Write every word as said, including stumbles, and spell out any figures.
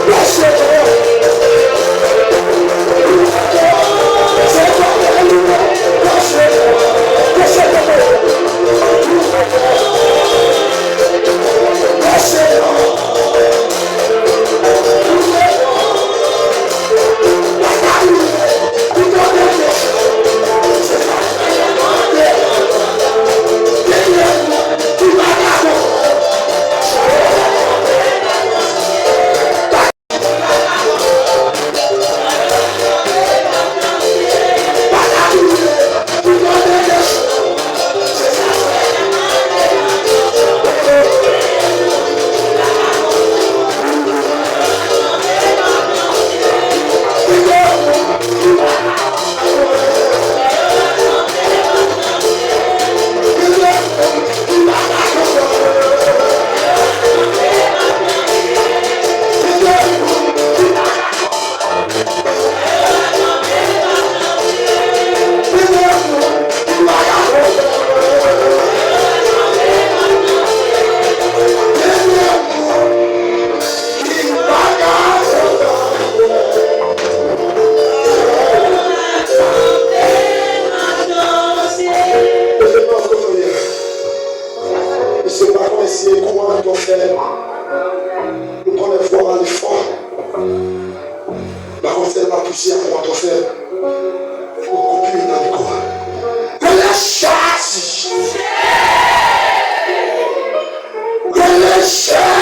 Mesye, m pa konnen si e kouran k ap fè m. M konnen vwa m ale fò. M pa konn si se m ap pouse a kouran k ap fè m. Fò koupe nan mikwo a. Rele Jezi! Rele Jezi!